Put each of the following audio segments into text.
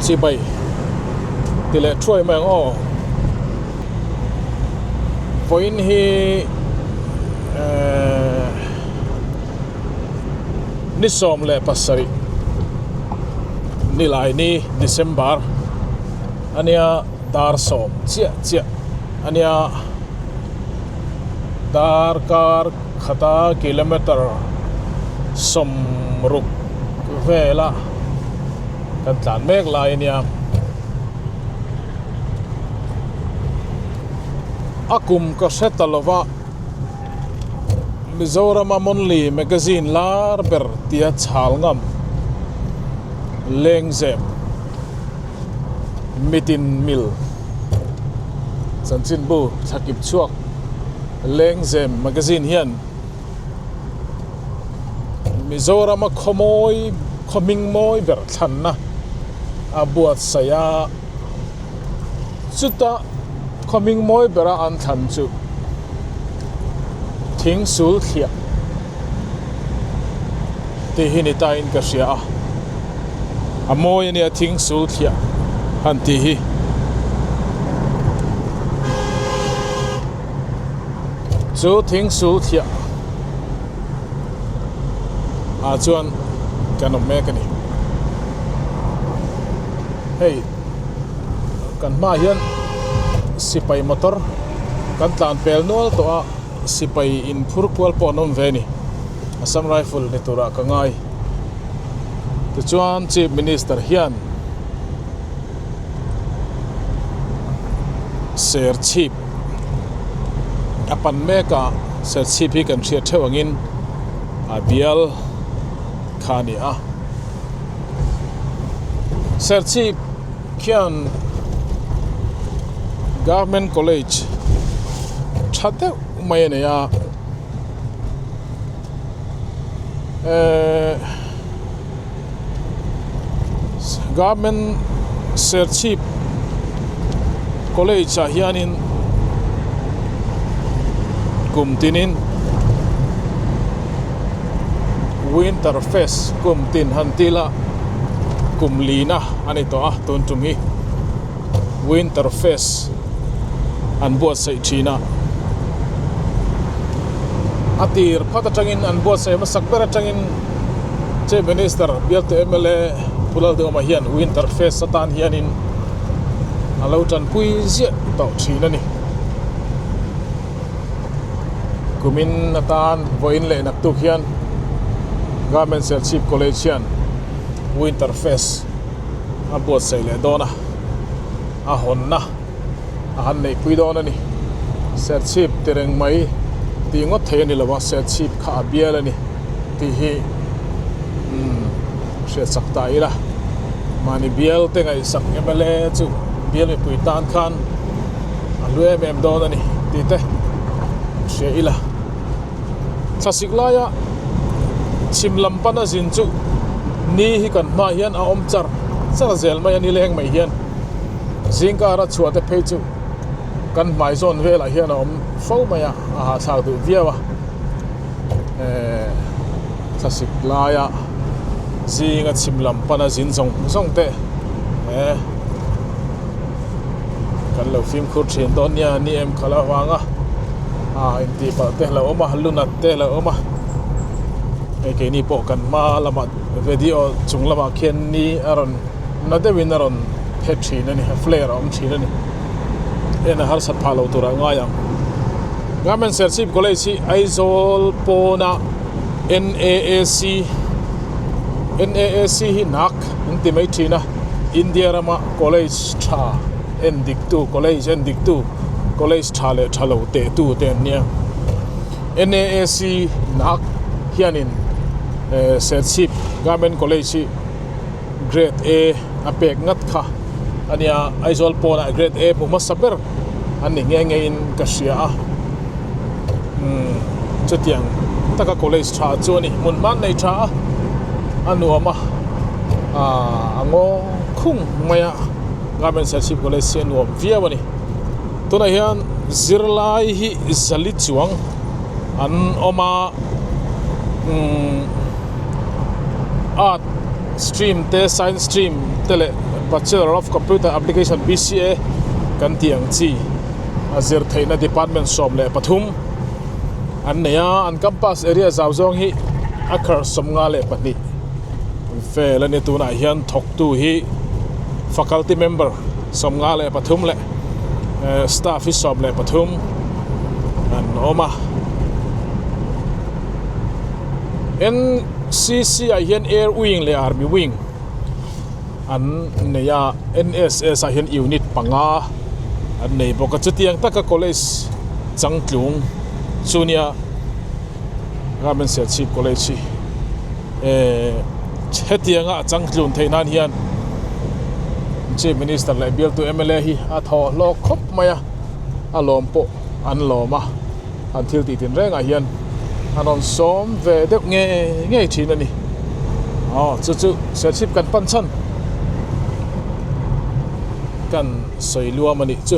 Chibai ti leh thuai mai ang aw. Vawiin hi ehh ni 17 Nilaini December ania dar sawm chiah chiah ania darkar khata kilometer 60 vela kan tlan mek lai ania a kum ka hre ta lova Mizorama Monthly Magazine lar ber tia chhal ngam Lengzem Mitin Mil chanchinbu thlakip chhuak Lengzem Magazine hian Mizorama khawmawi khaw hming mawi ber thlanna a buatsaih a, chuta khaw hming mawi bera an thlan chu thing sul thliah tih hi ni tain ka hria a, a mawi ania thing sul thliah han tih hi. Chu thing sul thliah ah chuan kan awm mek a ni. Hei kan hmaah hian sipai motor kan tlan pel nual tawh a sipai inphur kual pawh an awm ve a ni. Assam Rifle ni turah ka ngai. Tichuan Chief Minister hian Serchhip a pan mek a Serchhip hi kan hriat theuh angin a bial kha a ni a Serchhip khian Government College tha deuh mai a nei a ehh Government Serchhip College ah hianin kum tinin Winter Fest kum tin han ti ila kum lina a ni tawh a tun tum hi Winter Fest an buatsaih thin a a tir phat atangin an buatsaih hmasak ber atangin. Chief Minister bialtu mla Pu Lalduhawma hian Winter Fest atan hianin a lo tanpui ziah tawh thin a ni. Kumin atan vawiin leh naktuk hian Government Serchhip College hian Winter Fest a buatsaih leh dawn a, a hawnna a han neihpui dawn a ni. Serchhip ti reng mai tih ngawt thei a ni lo a, Serchhip kha a bial a ni. Tih hi umm hriatsak ta ila mahni bial te ngaihsak mla chu bial mipui tan khan a hlu em em dawn a ni tih te hria ila thlasik laia chhim lam pana zin chu ni hi kan hmaah hian a awm char char zel mai a ni leng mai hian zingkara chhuah te phei chu kan hmai zawn velah hian a awm fo mai a a hahthlak duh viau a. Ehh thlasik laia zinga chhim lam pana zin zawng zawng te eh kan lo fimkhur thin dawn nia ni em khalh avanga ah intih palh te lo awm a lunat te lo awm a hei keini pawh kan hma lamah video chung lamah khian ni a rawn na deuhin a rawn phet thin a ni a flare a awm thin a ni. En a harsat phah lo tur a ngai ang. Government Serchhip College hi Aizawl pawna NAAC NAAC hi nak an ti mai thin a, India rama college tha en dik tu college en dik tu college tha leh tha lo teh tu te an nia. NAAC nak hianin eh Serchhip Government College hi Grade A a pek ngat kha a nia Aizawl pawnah Grade A hmu hmasa ber an ni nghe nghe in ka hria a umm chutiang taka college tha chu a ni hmun hman nei tha a a nuam a aaa a ngaw khung mai a Government Serchhip College hi a nuam viau a ni tunah hian zirlai hi zali chuang an awm a umm. Art stream te science stream te leh Bachelor of Computer Application, BCA, kan tih ang chi a zir theihna department 13 an nei a, an campus area zau zawng hi acre 52 vel a ni. Tunah hian thawktu hi faculty member 53 leh staff hi 13 an awm a. NCC ah hian Air Wing leh Army Wing an nei a, NSS ah hian unit panga an nei bawk a, chutiang taka college changtlung chu nia Government Serchhip College hi eh hetianga a changtlun theih nan hian Chief Minister leh bialtu mla hi a thaw hlawk khawp mai a, a lawm pawh an lawm a. an thil tih tin rengah hian an rawn sawm ve deuh ngei ngei thin a ni aw chu chu serchhip kan pan chhan kan sawi luam a nih chu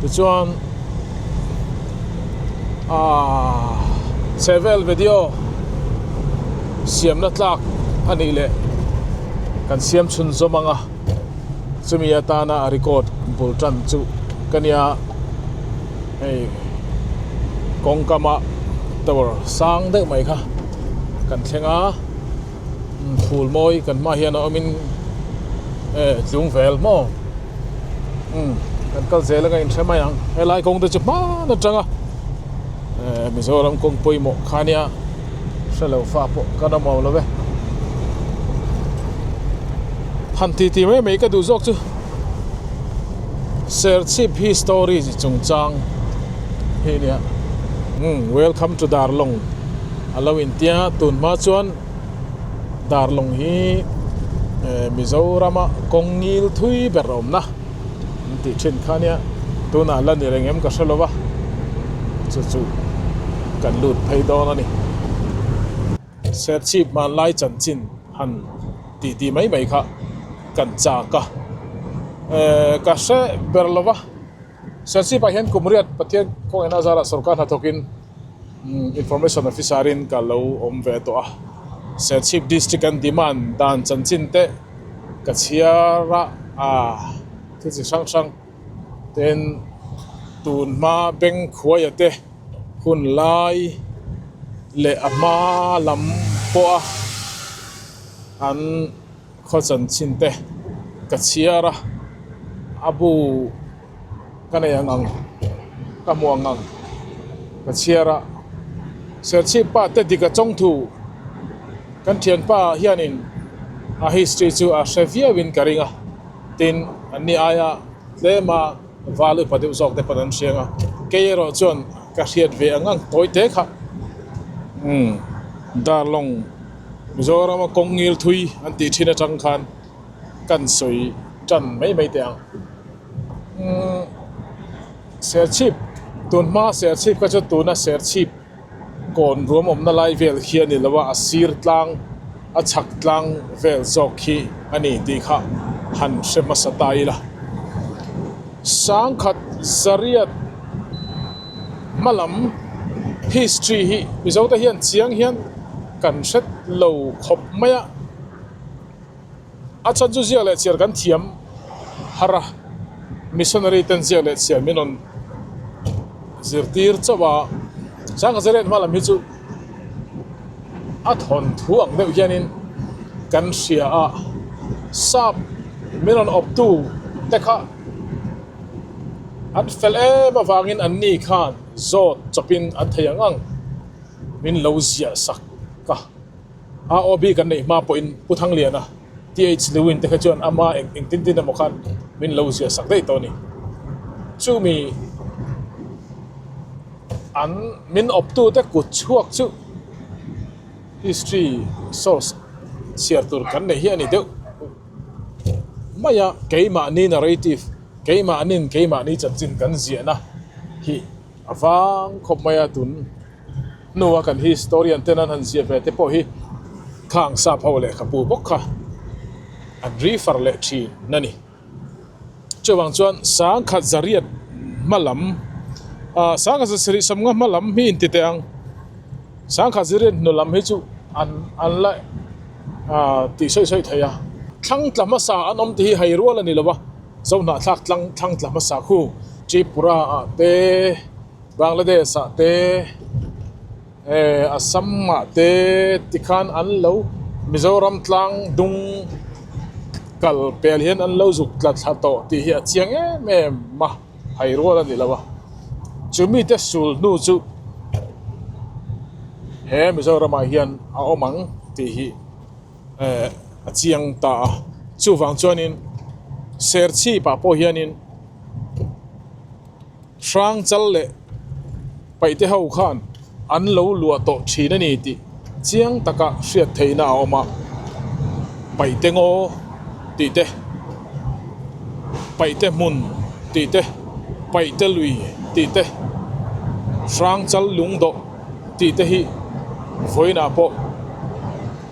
tichuan aaa chhevel video siamna tlak a nih leh kan siam chhun zawm ang a. Chumi atana a record bul tan chu ka nia hei kawngkama tower sang deuh mai kha kan thleng a phul mawi kan hmaah hian a awmin eh tlung vel maw umm kan kal zel anga inhre mai ang helai kawng te chu hman atanga eh Mizoram kawng pawimawh kha nia hrelo fa pawh kan awm awm lo ve. Han ti ti mai mai ka duh zawk chu Serchhip hi story chi chungchang hi nia umm welcome to Darlawng a lo intia tun hma chuan Darlawng hi eh Mizorama kawng ngil thui ber awmna an tih thin kha nia tunah la ni reng em ka hre lo va chu chu kan lut phei dawn a ni. Serchhip hmanlai chanchin han tih tih mai mai kha kan chak a, eh ka hre ber lo va, Serchhip ah hian kum riat Pathian kawngin a zarah sorkar hnathawkin information officer in ka lo awm ve tawh a, Serchhip district an demand dan chanchin te ka chhiar a, ah thil chi hrang hrang ten tun hma beng khuaia te. Hun lai leh a hma lam pawha an khaw chanchin te ka chhiar a, a bu ka nei ang ang ka hmu ang ang ka chhiar a, Serchhip pa te dik a chawng thu kan thianpa hianin a history chu a hre viauin ka ring a, tin anni aia tlema. Val upa deuh zawk te pawn an hriang a, kei erawh chuan ka hriat ve ang ang tawi te kha umm Darlawng Mizorama kawng ngil thui an tih thin atang khan kan sawi tan mai mai teh ang. Umm Serchhip tun hma Serchhip kha chu tuna Serchhip kawn ruam awmna lai vel khi a ni lo a, a sir tlang a chhak tlang vel zawk khi a ni tih kha han hre hmasa ta ila. Sangkhat zariat hma lam history hi Mizo te hian chiang hian kan hre lo khawp mai a, a chhan chu ziak leh chhiar kan thiam har a, missionary ten ziak leh chhiar min rawn zirtir chauh a, Sangkhat zariat hma lam hi chu a thawnthu ang deuh hianin kan hria a, sap min rawn awptu te kha an fel em avangin an ni khan zawt chawpin an thei ang ang min lo ziah sak a, AOB kan neih hma pawhin Pu Thangliana TH Lewin te kha chuan ama eng eng tin tin emaw khan min lo ziah sak daih tawh a ni. Chumi An min awptute kut chhuak chu history source chhiar tur kan nei hi a ni deuh mai a, keimahni narrative, keimahnin keimahni chanchin kan ziahna hi a vang khawp mai a, tun hnua kan historian ten an han ziah ve te pawh hi khang sap ho lehkhabu bawk kha an refer leh thin a ni. Chuvang chuan sangkhat zariat hma lam ah sangkhat zasarih sawmnga hma lam hi inti teh ang sangkhat zariat hnu lam hi chu an an la ah tih sawi sawi thei a. Thlang tla hmasa an awm tih hi hai rual a ni lo a, Zohnahthlak tlang thlang tla hmasa khu Tripura ah te, Bangladesh ah te, eh Assam ah te tikhan an lo Mizoram tlang dung kal pel hian an lo zuk tla thla tawh tih hi a chiang em em a, hai rual a ni lo a. Chu mite sul hnu chu he Mizoram ah hian a awm ang tih hi. eh a chiang ta a chuvang chuanin serchhip ah pawh hianin hrang chal leh paihte ho khan an lo luah tawh thin a ni tih chiang taka hriat theihna a awm a paihte ngaw tih te paihte hmun tih te paihte lui tih te hrang chal lung dawh tih te hi vawiinah pawh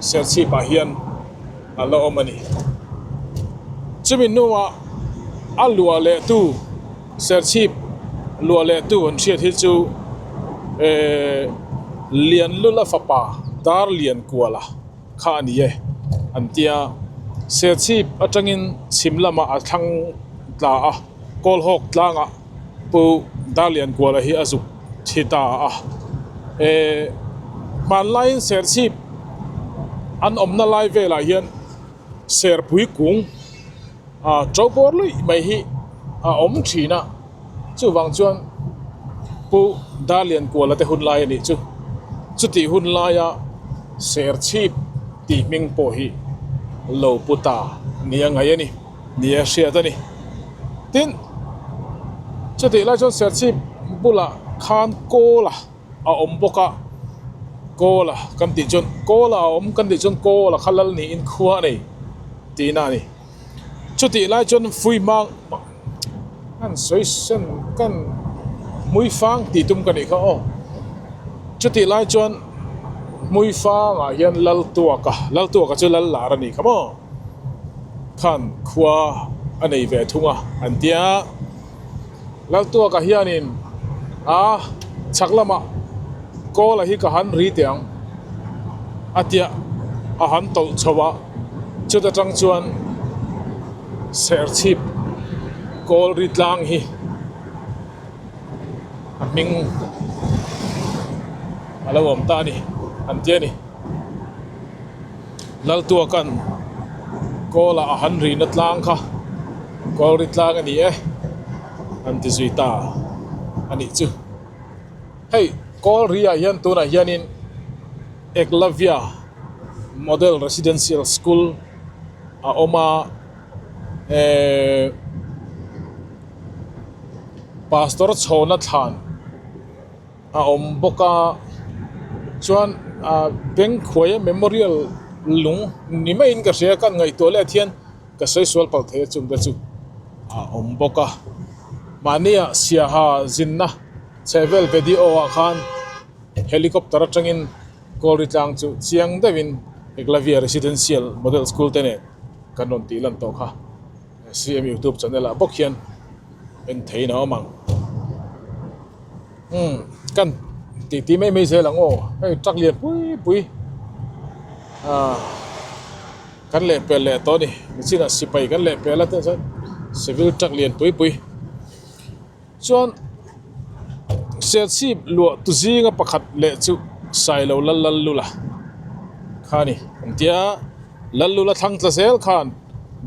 Serchhip ah hian a la awm a ni. Chumi hnuah a luah leh tu Serchhip luah leh tu an hriat hi chu ehh Lianlula fapa Darliankuala kha a ni e an tia. Serchhip atangin chhim lamah a thlang tla a, Kawlhawk tlangah Pu Darliankuala hi a zuk thi ta a. Ehh hmanlaiin Serchhip an awmna lai velah hian Serpui kung ah to bawr luih mai hi a awm thin a, chuvang chuan Pu Darliankuala te hun lai a nih chu. Chutih hun laia Serchhip tih hming pawh hi lo pu ta nia ngaih a ni. Ni a hriat a ni. Tin, chutih lai chuan Serchhip bulah khan Kawla a awm bawk a, Kawla kan tih chuan Kawla a awm kan tih chuan Kawla kha lal niin khua a nei tihna a ni. Chutih lai chuan Fuihmang kan sawi sen kan Hmuifang tih tum ka nih kha aw. Chutih lai chuan Hmuifangah hian Laltuaka, Laltuaka chu Lallar a nih kha maw? Khan khua a nei ve thung a an tia. Laltuaka hianin a chhak lamah kawl a hi ka han ri teh ang a tia a han tawlh chho a, chuta tang chuan serchhip kawl ri tlang hi a hming a lo awm ta a ni an tia ni. Laltuakan kawl ah a han rihna tlang kha kawl ri tlang a ni e an ti zui ta a nih chu. Hei kawl ri ah hian tunah hianin Eklavya Model Residential School a awm a ehh Pastor Chhawna thlan. a awm bawk a chuan ah Bengkhuaia memorial lung ni maiin ka hria ka ngaihtuah leh thian ka sawi sual palh thei a chung te chu a awm bawk a mahnia siaha zinna chhehvel video ah khan helicopter atangin Kawlri tlang chu chiang deuhin Eklavya Residential Model School te nen kan rawn tih lan tawh kha. CM youtube channel ah bawk hian en theiin a awm ang umm kan tih tih mai mai zel ang aw hei truck lian pui pui ah kan leh pel leh tawh a ni nichinah sipai kan leh pel a te chuan civil truck lian pui pui chuan Serchhip luah tu zinga pakhat leh chu Sailo lal lal lula kha a ni an tia. Lallula thlang tla zel khan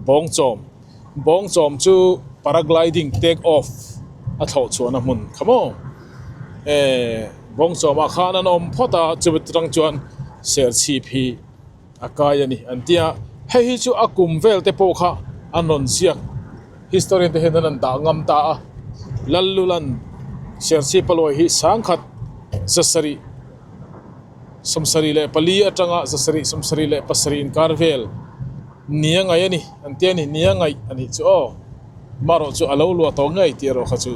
Bawngchawm Bawngchawm chu paragliding take off a thlawh chhuahna hmun kha maw? Eh Bawngchawmah khan an awm phawt a, chumi atang chuan Serchhip hi a kai a ni an ti a, hei hi chu a kum vel te pawh kha an rawn ziak historian te hian an rawn dah ngam ta a, Lallula'n Serchhip a lawi hi sangkhat zasarih. 74 atanga 7 77 inkar vel nia ngaih a ni an tia ni nia ngaih a nih chu aw marawh chu a lo luah tawh ngei tih erawh kha chu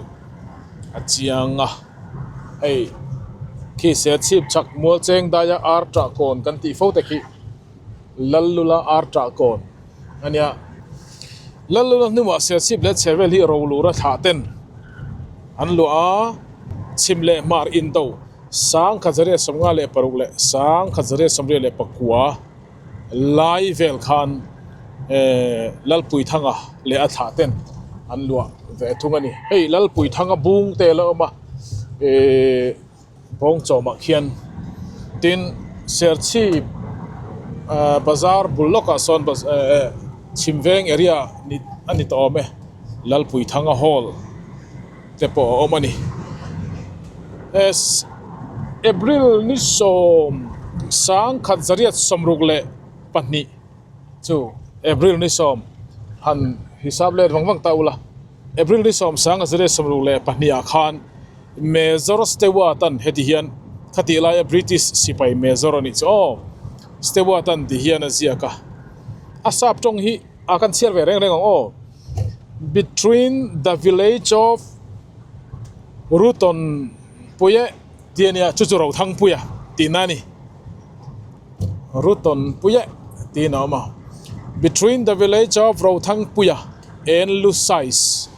a chiang a hei khi serchhip chhak mual cheng daia ar tah kawn kan tih fo te khi Lallula ar tah kawn a nia Lallula hnungah serchhip leh chhehvel hi rolura thlah ten an luah a chhim leh hmar indo. 1956 leh 1989 lai vel khan Ehh Lalpuithanga leh a thlah ten an luah ve thung a ni. Hei Lalpuithanga bung te a la awm a ehh bawng chawmah khian tin Serchhip ahh bazar bul lawkah sawn ehh Chhimveng area a ni tawh awm e Lalpuithanga hall te pawh a awm a ni. April ni sawm sangkhat zariat sawmruk leh pahnih. Chu April ni sawm han hisap let vang vang ta ula, April ni sawm sang a zirlai sawmruk leh pahnih ah khan Major Stewart an heti hian khatih laia British sipai Major a nih chu aw Stewart an ti hian a ziak a, a sap tawng hi a kan chhiar ve reng reng ang aw Between the village of Ruton Puia tih a nia chu chu Rothangpuia tihna a ni. Rutonpuia tiin a awm a, Between the village of Rothangpuia and Lusais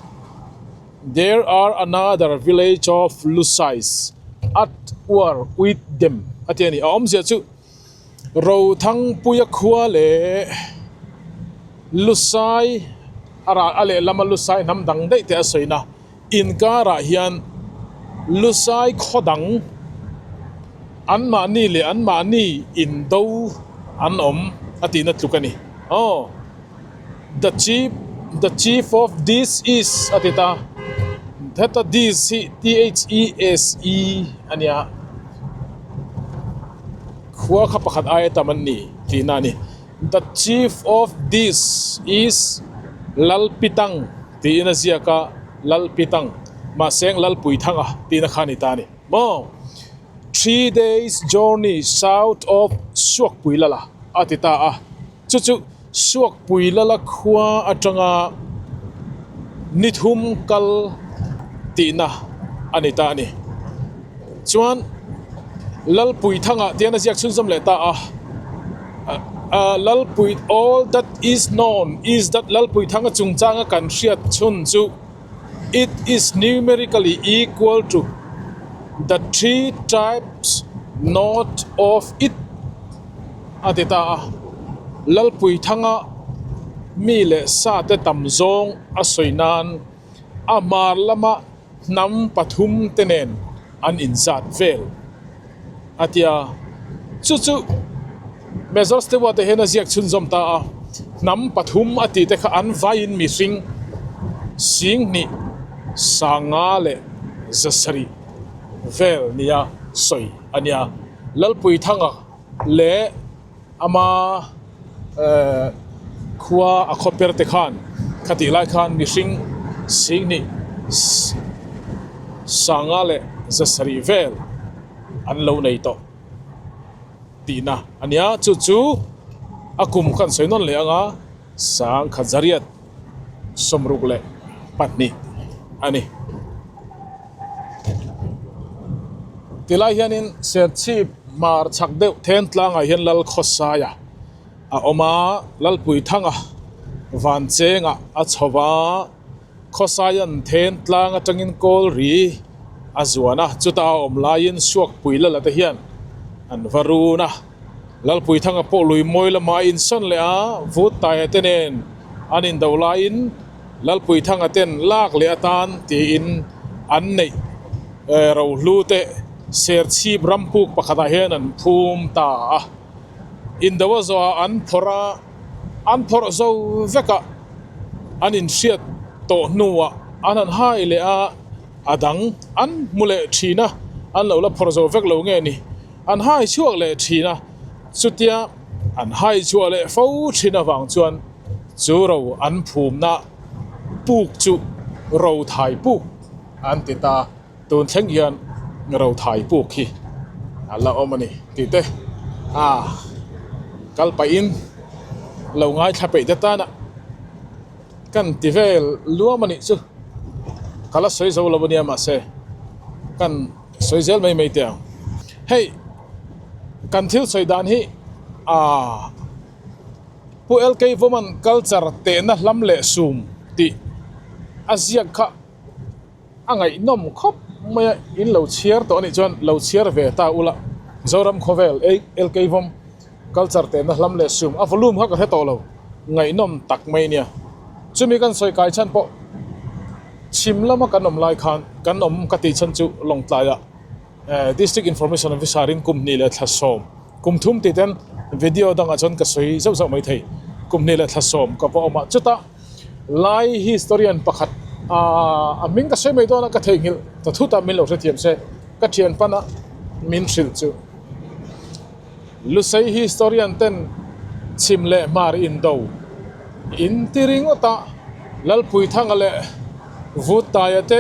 there are another village of Lusais at war with them a ti a ni. A awmzia chu Rothangpuia khua leh Lusai a ral a lehlam a Lusai hnam dang daih te a sawi na inkarah hian Lusai khaw dang Anmahni leh anmahni indo an awm a tihna tluk a ni. Aw, the chief, the chief of this is a ti ta. Heta this hi T-H-E-S-E a nia. Khua kha pakhat aia tam an ni tihna a ni. The chief of this is Lalpitang tiin a ziak a, Lalpitang, mahse Lalpuithanga tihna kha a ni ta a ni. Maw? Three days journey south of Suakpuilala a ti ta a, chu chu Suakpuilala khua atanga ni thum kal tihna a ni ta a ni. Chuan Lalpuithanga tian a ziak chhunzawm leh ta a, Lalpui all that is known is that Lalpuithanga chungchanga kan hriat chhun chu It is numerically equal to the three tribes north of it a ti ta a. Lalpuithanga mi leh sa te tam zawng a sawi nan a hmar lama hnam pathum te nen an inzat vel a ti a. Chu chu Major Stewart te hian a ziak chhunzawm ta a, hnam pathum a tih te kha an vaiin mihring singhnih sanga leh zasarih vel nia sawi a nia. Lalpuithanga leh ama eh khua a khawper te khan khatih lai khan mihring singhnih sanga leh zasarih vel an lo nei tawh. Tihna a nia, chu chu a kum khan sawi nawn leh anga sangkhat zariat 62 a ni. Tilai hianin Serchhip hmar chhak deuh then tlangah hian Lalkhawsaia a awm a, Lalpuithanga Vanchengah a chho va. Khawsaian then tlang atangin kawl ri a zuan a, chuta a awm laiin Suakpui lala te hian an va run a. Lalpuithanga pawh lui mawi lama a insawn leh a, Vut Taia te nen an indo laiin Lalpuithanga ten lak leh atan tiin an neih rohlu te Serchhip rampuk pakhatah hian an phum ta a. Indo a zawhah an phawrh a. An phawrh zo vek a, an inhriat tawh hnuah an han hai leh a, a dang an hmu leh thin a, an lo la phawrh zo vek lo nge ni, an hai chhuak leh thin a, chutia an hai chhuah leh fo thin avang chuan chu ro an phumna puk chu ro thai puk an ti ta. Tun thleng hian ro thai puk hi a la awm a ni tih te a kal pahin lo ngaithla peih te tana kan ti vel luam a nih chu ka la sawi zo lo a nia mahse kan sawi zel mai mai teh ang hei kan thil sawi dan hi aaa Pu LK Vawman culture tehna hlam leh sum tih a ziak kha. A ngaihnawm khawp mai a, in lo chhiar tawh a nih chuan lo chhiar ve ta ula, Zoram khawvel LK Vawm culture tehna hlam leh sum a volume kha ka hre tawh lo. Ngaihnawm tak mai nia. Chumi kan sawi kai chhan pawh chhim lama kan awm lai khan kan awm ka tih chhan chu Lawngtlaiah District Information Officer in kum hnih leh thla sawm kum thum tih ten video dangah chuan ka sawi zauh zauh mai thei. Kum hnih leh thla sawm ka va awm a chutah Lai historian pakhat a hming ka sawi mai dawn a ka theihnghilh ta thut a min lo hrethiam se ka thian pana min hrilh chu. Lusei historian ten chhim leh hmar indo in ti ringawt a, Lalpuithanga leh Vuttaia te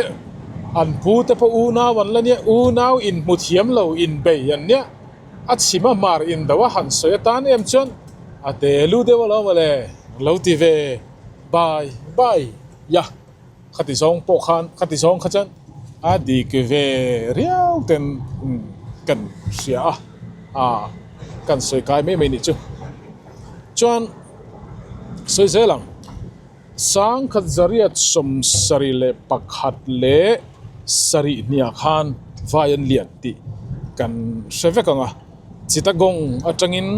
an pu te pawh unau an la nia, unau inhmu thiam lo inbei an nia, a chhim a hmar indo a han sawi atan em chuan a te lu deuh alawm mawle lo ti ve bai bai ya. Khati zawng pawh khan khati zawng kha chuan a dik ve riau ten kan hria a, ah kan sawi kai mai mai nih chu. Chuan sawi zel ang, sangkhat zariat sawmsarih leh pakhat leh sarih hniah khan vai an lian tih kan hre vek ang a, Chittagong atangin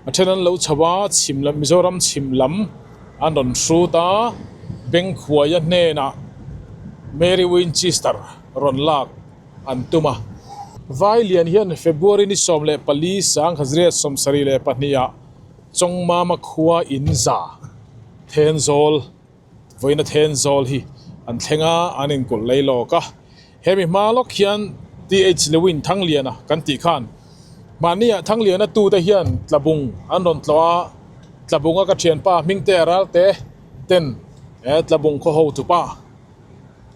A then an lo chho a, chhim lam Mizoram chhim lam an rawn hrut a, Bengkhuaia hnenah Mary Winchester rawn lak an tum a. Vailian hian February ni 14 Sanghazriat 72 ah Chawngmama khua in za Thenzawl Vawiina Thenzawl hi an thleng a, an inkulh lei lawk a. Hemi hma lawk hian TH Lewin Thangliana kan tih khan mahniah Thangliana tute hian Tlabung an rawn tlawh a, Tlabunga ka thianpa Hmingte a ralte ten he Tlabung khaw ho tupa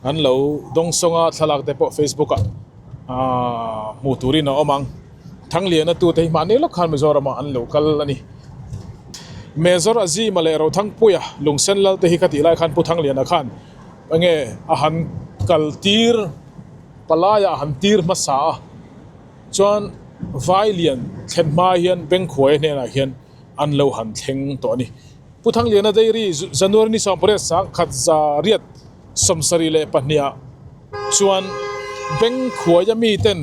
an lo dawngsawng a, thlalak te pawh Facebook ah hmuh turin a awm ang. Thangliana tute hi mahni lawk khan Mizoramah an lo kal a ni. Major Azima leh Rothangpuia Lungsen Lal te hi ka tih lai khan Pu Thangliana khan enge a han kal tir palaiah a han tir hmasa a chuan Vailian thlen hma hian Bengkhuaia hnenah hian an lo han thleng tawh a ni. Pu Thangliana Dairy January ni 18 1972 ah chuan Bengkhuaia miten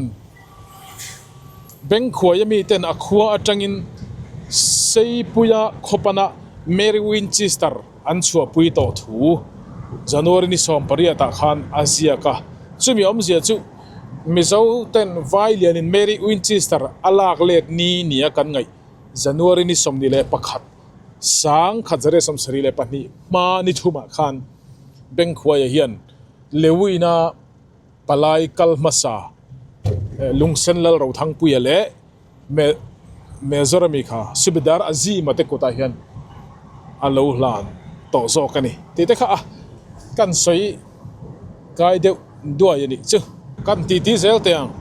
Bengkhuaia miten a khua atangin Seipuia khawpana Mary Winchester an chhuahpui tawh thu January ni 18 ah khan a ziak a. Chumi awmzia chu Mizo ten vai lianin Mary Winchester a lak let ni nia kan ngaih January ni 21 1972 hma ni thumah khan Bengkhuaia hian Lewina Palai kal hmasa Lungsen Lal Rothangpuia leh Mezorami kha Subedar Azima te kutah hian a lo hlan tawh zawk a ni tih te kha a kan sawi kai deuh duai a nih chu. Kan titi zel teh ang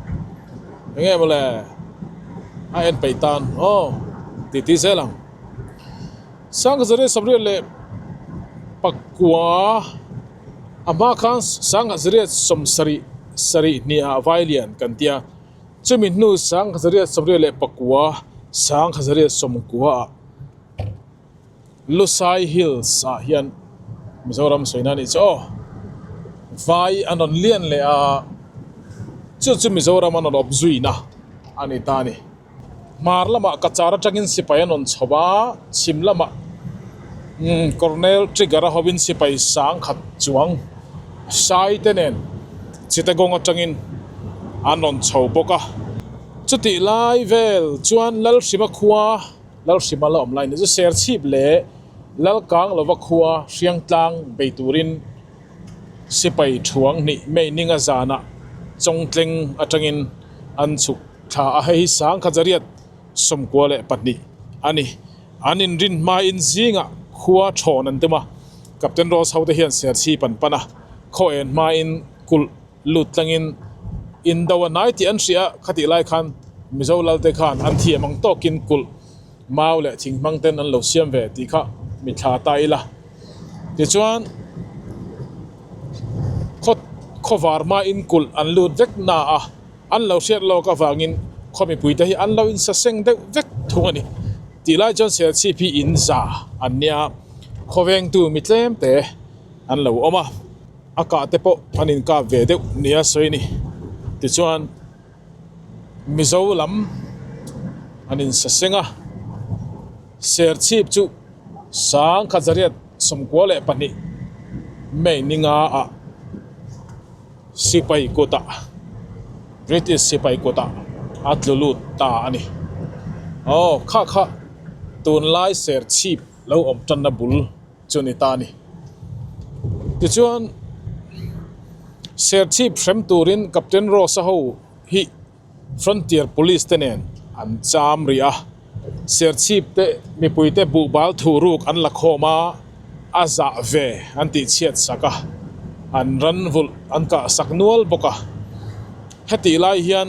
eng nge mawle a en peih tan aw titi zel ang. Sangzare Samriat leh Pakua. A hma khan Sanghazariat sawmsarih sarih hniah Vailian kan tia, chumi hnu Sanghazariat 89 Sanghazariat 90 ah Lusai Hills ah hian Mizoram sawina a nih chu aw, Vai an rawn lian leh a, chu chu Mizoram an rawn awp zuina a ni ta a ni. Hmar lamah Kachar atangin sipai an rawn chho a, chhim lamah Colonel Trigger-a hovin sipai sang khat chuang Sai te nen Chittagong atangin an rawn chho bawk a. Chutih lai vel chuan Lalhrima khua, Lalhrima la awm lai ni chu Serchhip leh Lalkanglova khua Hriangtlang bei turin sipai thuang hnih May ninga zanah Chawngtleng atangin an chhuk. Thla a hei hi 1992 a ni. An inrin hmain zingah khua thawn an tum a, Captain Ross hote hian Serchhip an pan a, khaw en hmain kulh lut tlangin indo a nai tih an hria a, khatih lai khan Mizo lalte khan an thiam ang tawkin kulh mau leh thing hmang ten an lo siam ve tih kha mithla ta ila. Tichuan khaw khawvar hmain kulh an lut vek na a. An lo hriat lawk avangin khaw mipuite hi an lo insaseng deuh vek thung a ni. Tih lai chuan Serchhip hi in za an nia, khawvengtu mi tlem te an lo awm a, a kah te pawh an inkap ve deuh nia sawi a ni. Tichuan Mizo lam an insaseng a, Serchhip chu. 1292 May ni nga ah sipai kutah British sipai kutah a tlu lut ta a ni. Aw kha kha tunlai Serchhip lo awm tanna bul chu ni ta a ni. Tichuan Serchhip hrem turin Captain Ross-a ho hi Frontier Police te nen an cham rih a, Serchhip te mipui te buhbal thu ruk an la khawm a, a zah ve an tih chhiat sak a, an ran vulh an kah sak nual bawk a. Hetih lai hian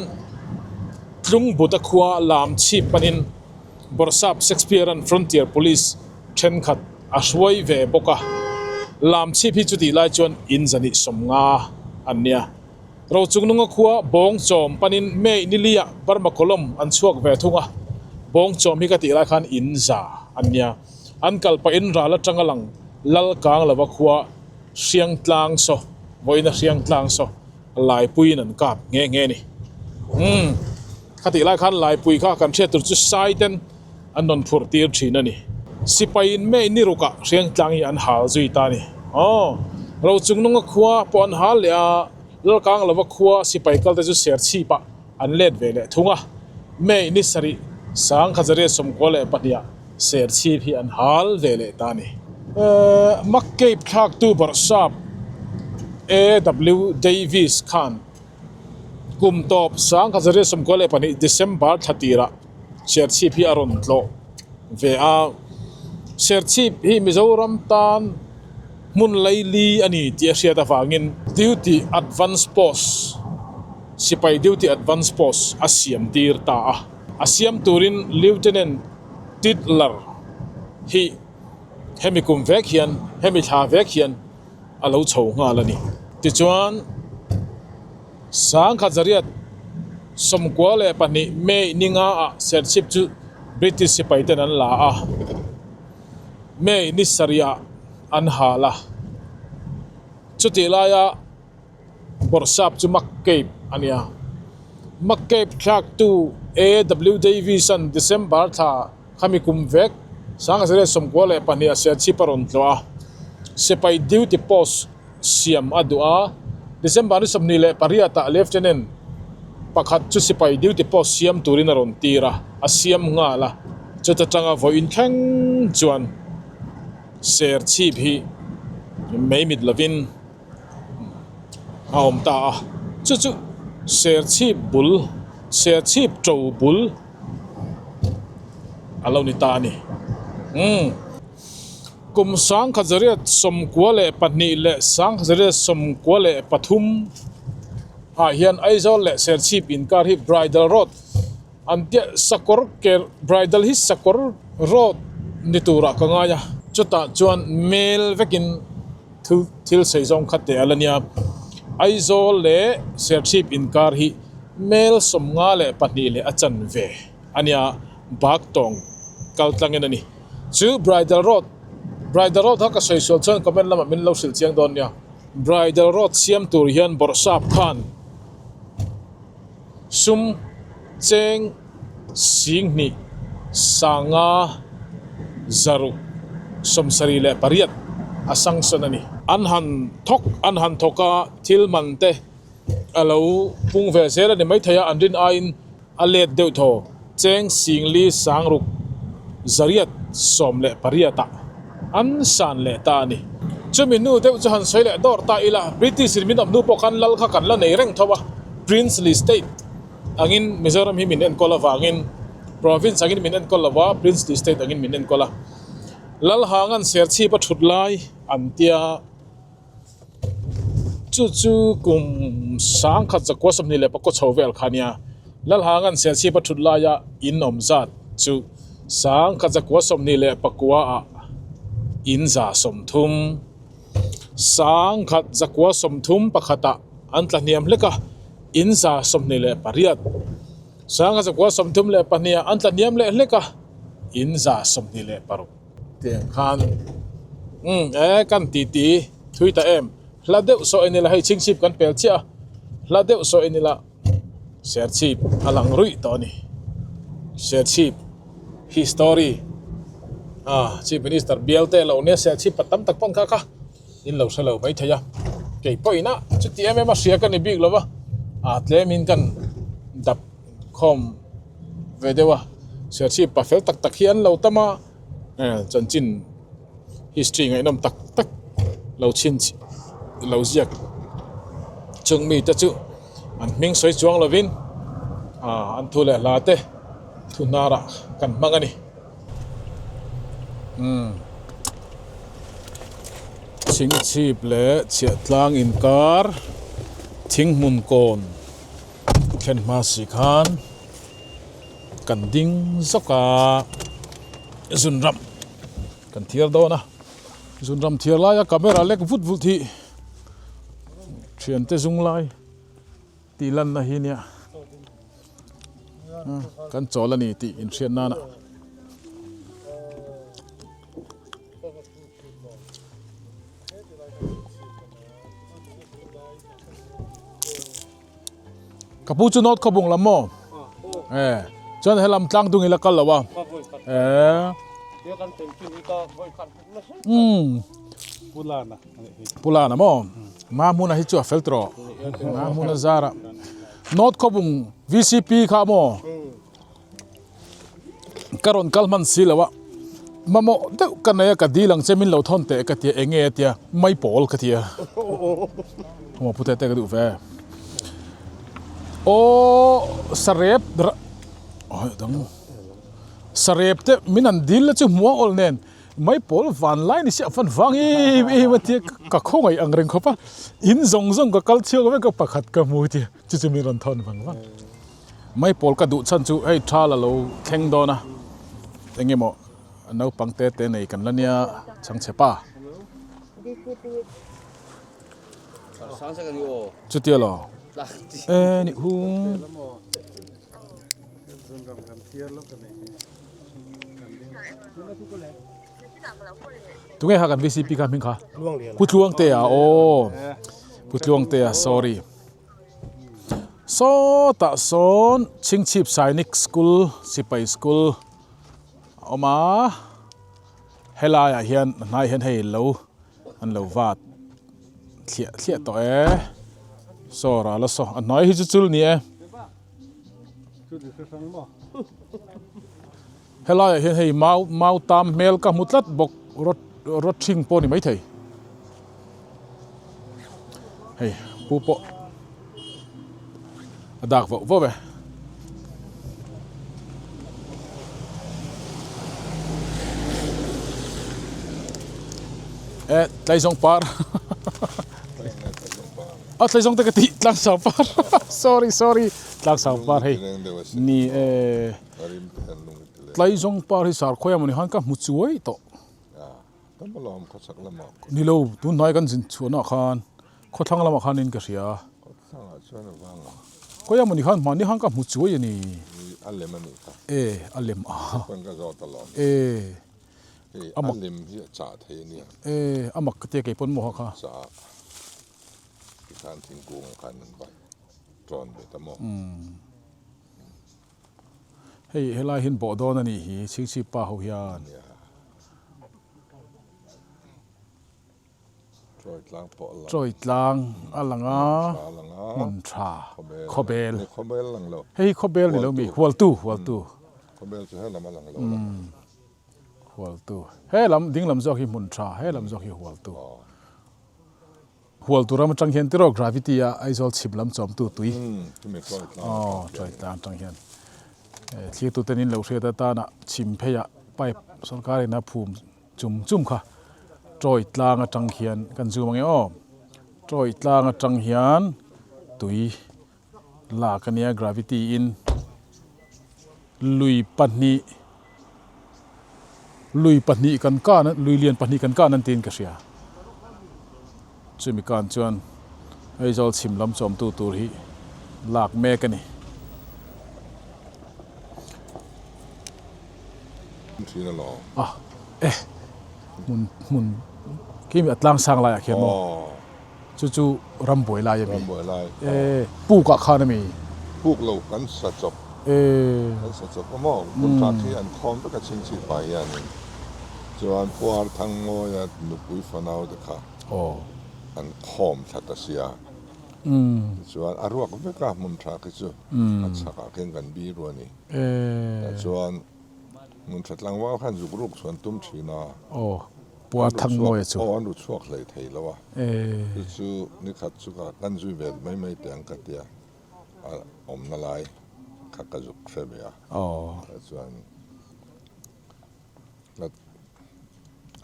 Tlungbuta khua lam chhip panin Bawrhsap Shakespeare-a'n Frontier Police thenkhat a hruai ve bawk a, lam chhip hi chutih lai chuan in zahnih 50 an nia. Rochungnunga khua Bawngchawm panin May niliah Burma Column an chhuak ve thung a, Bawngchawm hi ka tih lai khan in za an nia. An kal pahin ral atanga lang lal kang lova khua Hriangtlang saw, vawiina Hriangtlang saw Laipuiin an kap nghe nghe a ni. Umm, ka tih lai khan Laipui kha kan hriat tur chu Sai ten an rawn phurh tir thin a ni. Sipaiin May ni rukah Hriangtlang hi an hal zui ta a ni. Aw, Rochungnunga khua pawh an hal leh a, Lalkang lova khua sipai kalte chu Serchhipah an let ve leh thung a. May ni sarih 1992 ah Serchhip hi an hal ve leh ta a ni. McCabe thlaktu bawrhsap AW Davies khan Kum tawp 1992 December thla tirah Serchhip hi a rawn tlawh ve a. Serchhip hi Mizoram tan hmun laili a ni tih a hriat avangin Duty Advance Post, Sipai Duty Advance Post a siam tir ta a. A siam turin Lieutenant Titler hi hemi kum vek hian, hemi thla vek hian a lo chho nghal a ni. Tichuan, 1992 May ni nga ah Serchhip chu British sipai ten an la a, May ni sarih ah an hal a. Chutih laia Bawrhsap chu McCabe a ni a. McCabe thlaktu AW Davies-a'n December thla Khami kum vek, 1992 a Serchhip a rawn tlawh a, sipai duty post siam a duh a, December ni 28 ah Lieutenant pakhat chu sipai duty post siam turin a rawn tir a, a siam nghal a, chuta tanga vawiin thleng chuan Serchhip hi mei mit lovin a awm ta a, chu chu Serchhip bul, Serchhip to bul a lo ni ta a ni. Umm. Kum 1992 leh 1993 ah hian Aizawl leh Serchhip inkar hi Bridal Road an tia sakawr ker bridal hi sakawr road ni turah ka ngai a, chutah chuan mel vekin Thil thil sei zawng kha teh a la nia. Aizawl leh Serchhip inkar hi mel 52 leh a chan ve a nia, Baktawng kal tlangin a ni. Chu Bridal Road, Bridal Road kha ka sawi sual chuan comment lamah min lo hrilh chiang dawn nia. Bridal Road siam tur hian Bawrhsap khan sum cheng 2 5 6 78 a sanction a ni. An han thawk an han thawk a, thil man te a lo pung ve zel a ni maithei a, an rin aiin a let deuh thaw cheng 4 6 8 ah an san leh ta a ni. Chumi nu deuh chu han sawi leh dawr ta ila, British in min awm hnu pawh khan lal kha kan la nei reng tho a, Princely State angin Mizoram hi min enkawl avangin Province angin min enkawl lo a, Princely State angin min enkawl a. Lalhanga'n Serchhip a thut lai an tia. Chu chu kum 1924 chho vel kha nia. Lalhanga'n Serchhip a thut laia in awm zat chu 1924 ah in 30. 1931 ah an tla hniam hlek a, in 28. 1932 ah an tla hniam leh hlek a, in 26. Tiang khan umm e kan ti ti thui ta em hla deuh saw en ila hei chhingchhip kan pel chiah a hla deuh saw en ila serchhip a lang ruih tawh a ni serchhip history. A Chief Minister bial te lo nia Serchhip pa tam tak pawn kha kha in lo hre lo mai thei a, kei pawhin a chuti em em a hria ka ni bik lo va, a tlemin kan dap khawm ve deuh a, Serchhip pa fel tak tak hi an lo tam a, chanchin history ngaihnawm tak tak lo chhin lo ziak chung mite chu an hming sawi chuang lovin an thu leh hla te thu hnarah kan hmang a ni. Umm Chingchhip leh Chhiahtlang inkar Thinghmun kawn thlen hma si khan kan ding zawk a, zunram kan thiar dawn a, zunram thiar laia camera lek vut vut hi thiante zung lai tih lanna hi nia kan chawl a ni tih inhriat nana. Ka pu chu North Khawbung lam maw? E chuan helam tlang dung ila kal lo a. E. Umm. Pulana maw? Ma hmuna hi chu a fel tawh. Ma hmuna zara. North Khawbung VCP kha maw? Ka rawn kal hman si lo a, mamawh deuh ka nei a, ka dil ang che min lo thawn teh ka tia, eng nge a tia, mai pawl ka tia. Maw pute te ka duh ve. Aw sarep ai dang sarep te min an dil la chu hmuh a awl nen mai pawl van lai ni sia fan vang em em a tia ka khawngaih ang reng khawp a, in zawng zawng ka kal chhuak vek a pakhat ka hmu tia chu chu min rawn thawn vang vang. Mai pawl ka duh chhan chu hei thal a lo thleng dawn a, eng emaw naupang te te nei kan la nia chhangchhe pa. Chutia lo e ni hu. Tunge kha kan VCP kha hming kha? Pu Tluangtea aw Pu Tluangtea sorry. Sawtah sawn Chhingchhip Sainik School sipai school a awm a, helaiah hian a hnaiah hian hei lo an lo vat thliah thliah tawh e, saw ral a saw a hnuai hi chu chul ni e. Helaiah hian hei mau mau tam hmel ka hmu tlat bawk rawt rawt hring pawh a ni maithei hei pu pawh a dak vauh vauh e. E tlaizawng par a tlaizawng te ka tih tlangsang par sorry sorry tlangsang par hei ni e. Tlaizawng par hi sarkhawi a mawni khan ka hmu chuai tawh. Ni lo, tun hnai kan zin chhuahna ah khan khawthlang lamah khan in ka hria. Khawi a mawni khan hmanni khan ka hmu chuai a ni. E, a lem a. E. E, a mak ka tia kei pawn maw ha kha. Hei helai hian bawh dawn a nih hi chhingchhip pa ho hian. Chawi tlang a lang a hmun tha khawbel hei hi khawbel ni lo mi hualtu hualtu hualtu he lam ding lam zawk hi hmun tha he lam zawk hi hualtu. Hual tur ram atang hian tiraw gravity a Aizawl chhip lam chawmtu tui aw chawi tlang atang hian thlir tuten in lo hriat atana chhim phei ah pipe sorkar in a phum chum chum kha chawi tlang atang hian kan zoom ange aw chawi tlang atang hian tui lak ania gravity in lui pahnih lui pahnih kan kan lui lian pahnih kan kan an tiin ka hria chumi kan chuan Aizawl chhim lam chawmtu tur hi lak mek a ni. A e hmun hmun khi a tlang sang laiah khian maw. Chu chu rambuai lai a mi. Rambuai lai. E puk ah khan a mi. Puk lo kan sa chawp. E. Kan sa chawp a maw. Hmun tha khi an khawm vek a chhingchhip ah hianin. Chuan Puar Thangmawia nupui fanau te kha an khawm thla ta sia. Tichuan a ruak vek a hmun tha khi chu a chhakah khian kan biru a ni. Tah chuan hmun tha tlangval khan zuk ruk chuan tum thin a. Puar Thangmawia chu. Aw an ru chhuak hlei thei lo a. Chu chu nikhat chu ka kan zui ve mai mai teh ang ka tia a awmna lai kha ka zuk hre ve a. Tah chuan.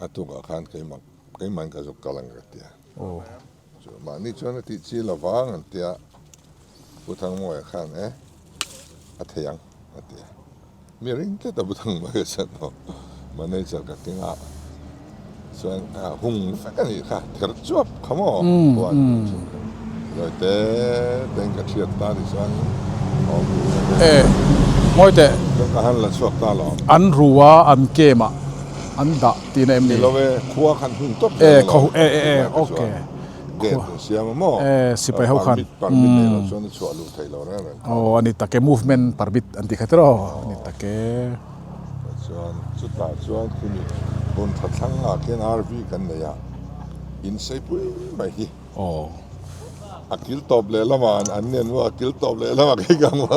A tukah khan keimah keimahin ka zuk kal ang ka ti a. Chu mahni chuan a tih chi lo vang an ti a, Pu Thangmawia khan e a thei ang a ti a. Mi ring tlat a Pu Thangmawia chuan aw manager ka keng a chuan a hung vek a nih kha ther chuap kha maw huan zawi te tein ka thiat ta ni chuan E ngawi teh. Chuan ka han la chhuak ta lo. An ru a an kem ah an dah tihna em ni? Ni lo e, khua khan hun tawp zel a lo. E e e ok. Gate an siam a maw? E sipai ho khan. Permit permit nei lo chuan a chhuah luh theih lo reng reng kha. Aw a ni tak e movement permit an ti kha tiraw a ni tak e. Chuan chutah chuan khumi hmun tha thlang ah khian RV kan nei a, in seipui mai hi. Aw. A kil tawp leh lamah an nen maw a kil tawp leh lamah kei ka hmu a.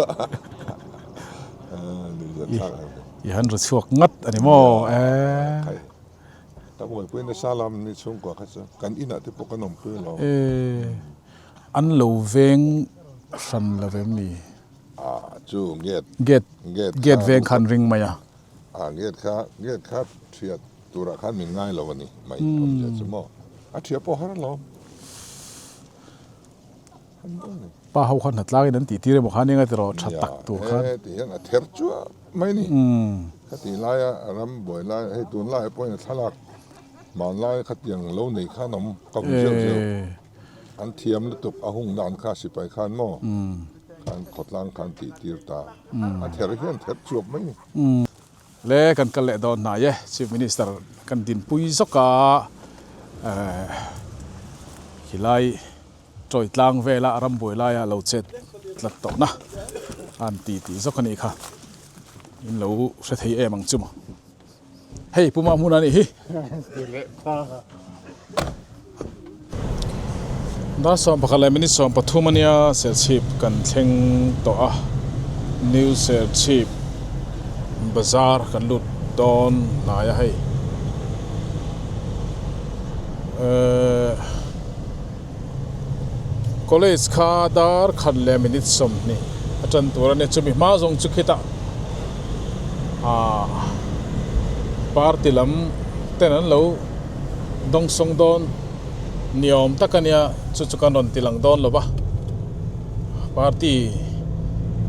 I han ru chhuak ngat a ni maw e. Ka buaipui nasa lam ni chhungkua kha chu kan inah te pawh kan awmpui lo. E an lo veng hran lo em ni? A chu gate gate gate veng khan ring mai a. A gate kha gate kha thiat turah khan min ngai lo a ni mai awmzia chu maw a thiah pawh har alawm. Pa ho khan hnatlangin an tih tir emaw khan eng a ti rawh tha tak tur khan. Nia, he ti hian a ther chuah mai ni. Khati laia ram buai lai hei tunlaiah pawhin a thlalak hmanlai khatiang lo nei khan awm ka hmu zeuh zeuh. An thiam lutuk a hung dan kha sipai khan maw khan khawtlang khan tih tir ta. A ther hian ther chuap mai ni. Le kan kal leh dawn hnai e, Chief Minister kan dinpui zawk a, khilai Tawi tlang vela ram buai laia lo chet tlat tawhna an ti tih zawk a nih kha. In lo hre thei em ang chu maw. Hei Puma hmun a nih hi. Dar 11 leh minute 13 a nia Serchhip kan thleng tawh a. New Serchhip Bazar kan lut dawn hnai a hei. Ehh. College kha dar khat leh minute 20 a tan tur a ni. Chumi hma zawng chu khitah ahh party lam ten an lo dawngsawng dawn ni awm tak a nia chu chu kan rawn ti lang dawn lo va party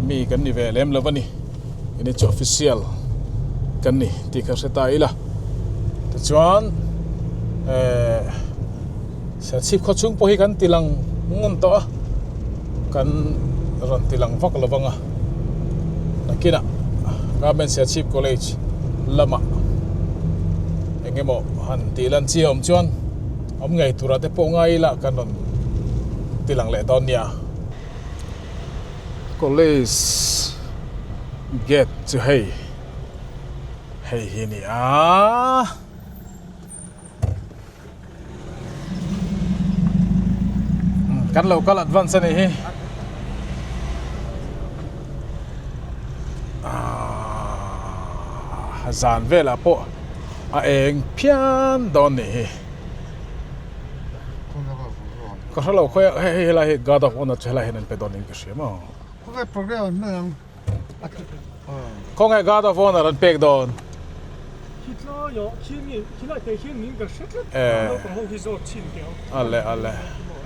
mi kan ni ve lem lo a ni enge chu official kan ni tih kha hre ta ila tichuan ehh. Serchhip khaw chhung pawh hi kan ti lang ngun tawh a, kan rawn ti lang vak lo vang a, nakinah Government Serchhip College lamah eng emaw han tih lan chi a awm chuan awm ngei turah te pawh ngai ila kan rawn ti lang leh dawn nia. College gate chu hei hei hi a ni a. Kan lo kal advance a nih hi. Ah, zan velah pawh a eng phian dawn nih hi. Ka hre lo khawi hei hei helai hi guard of honor chu helai hian an pe dawn in ka hria maw. Khawngaih guard of honor an pek dawn. Ale ale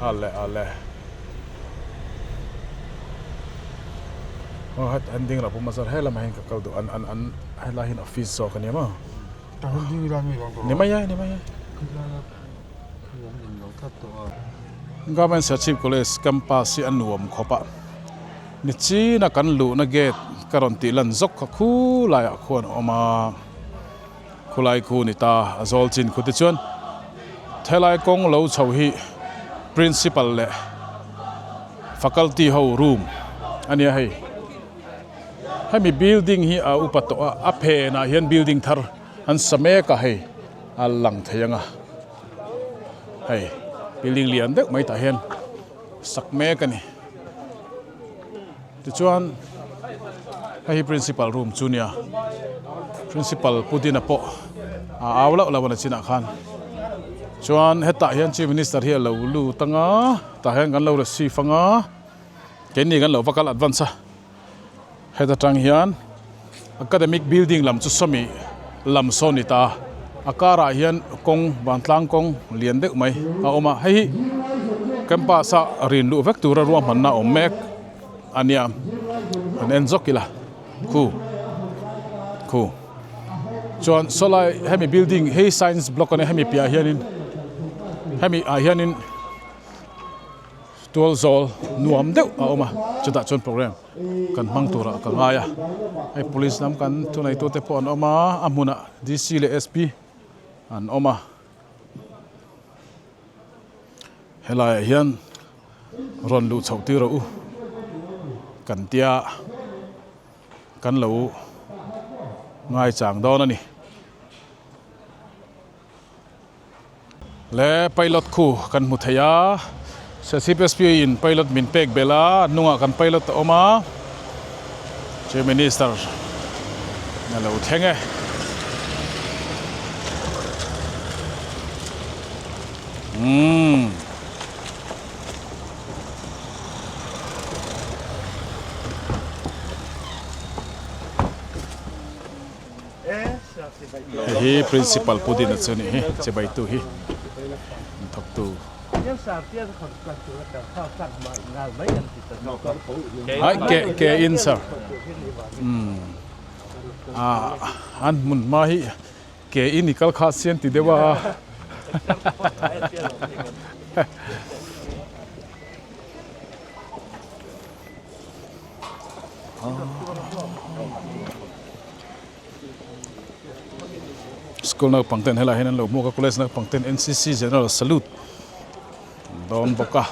ale ale aw het an ding lo pawh mazar helamah hian ka kal duh an an an helai hian office zawk ania maw ni mai e ni mai e. Government Serchhip College campus hi a nuam khawp a. Nichina kan luhna gate ka rawn tih lan zawk kha khulaiah khuan a awm a, khulai khu ni ta a zawl chin khu tichuan thelai kawng lo chho hi principal leh faculty ho room a nia hei. Hemi building hi a upa tawh a, a phenah hian building thar an sa mek a hei. A lang thei ang a, hei building lian deuh mai tah hian sak mek a ni. Tichuan hei hi principal room chu nia, principal Pu Dina pawh a au lauh lauh a ni chinah khan. Chuan hetah hian chief minister hi a lo lut ang a, tah hian kan lo receive ang a, keini kan lo va kal advance a. Heta tang hian academic building lam chu sawmi lam sawn ni ta a, a karah hian kawng vantlang kawng lian deuh mai a awm a, hei hi campus a rin luh vek tura ruahmanna a awm mek a nia, han en zawk ila khu khu chuan sawlai hemi building hei science block a nia hemi piahah hianin hemi ah hianin. Tual zawl nuam deuh a awm a, chutah chuan program kan hmang turah ka ngai a, hei police lam kan thuneitute pawh an awm a, a hmunah DC leh SP an awm a, helaiah hian rawn luh chhoh tir rawh u kan tia kan lo ngaichang dawn a ni. Le pilot khu kan hmu thei a, CPSP in pilot min pek belh a, a hnungah kan pilot a awm a, Chief Minister a lo thleng e. Umm. Hei hi Principal Pu Dina chu a nih hi, chibaitu hi an thawktu. Ai ke ke in sir. Umm ah an hmun hma hi ke in i kal kha sian ti deuh a. School naupang ten helaiah hian an lo hmuak a college naupang ten NCC General Salute an dawn bawk a.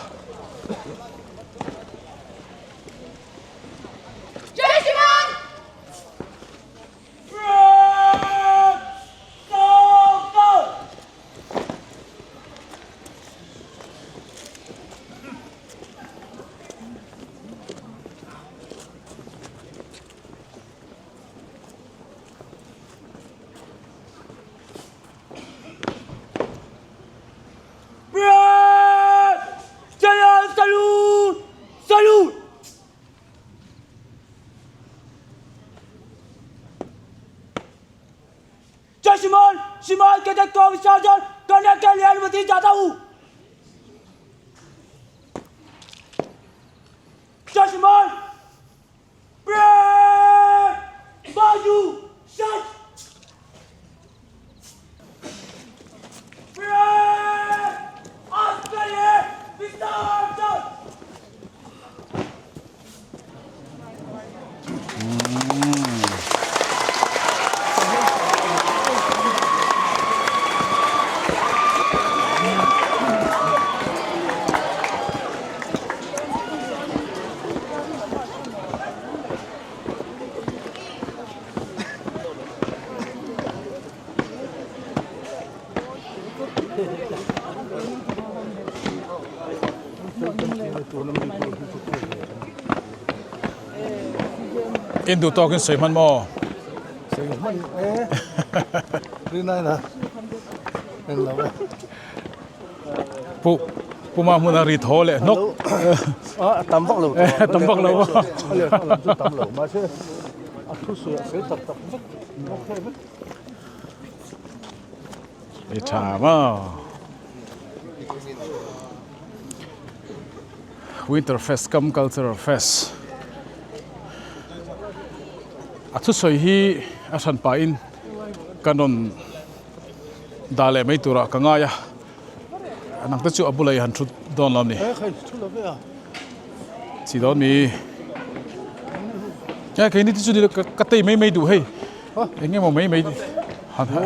In duh tawkin sawi hman maw? Sawi hman e. Rinai na. En lo e. Pu Pu ma hmun a ri thaw leh hnawk. A tam vak lo. Tam vak lo. A leh lam chu tam lo. Mahse a thu sawi a sawi tak tak vek. Okay vek. I tha maw. Winter Fest kam Cultural Fest a thusawi hi a hran pahin kan rawn dah leh mai turah ka ngai a nang te chu a bulah i han thu dawn lo a ni chi dawn mi e keini te chu ni ka tei mai mai duh hei eng emaw mai mai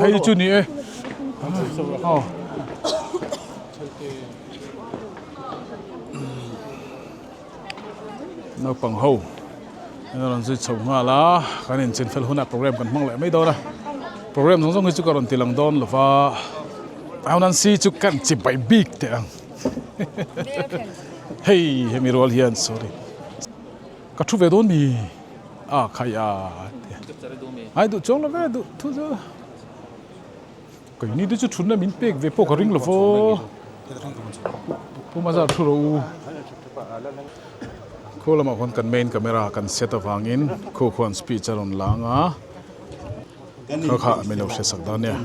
hei chu ni e aw. Naupang ho an rawn zui chho nghal a kan inchin fel hunah program kan hmang leh mai dawn a program zawng zawng hi chu ka rawn ti lang dawn lo va. Au Nancy chu kan chi bai bik teh ang. Hei hemi rual hian sorry ka thu ve dawn mi a khai a ai duh chuang lo ve duh thu chu keini te chu thutna min pek ve pawh ka ring lo vo Pu Mazar thu rawh u khu lamah khuan kan main camera kan set avangin khu khuan speech a rawn lang a. Kha kha min lo hre sak dawn nia.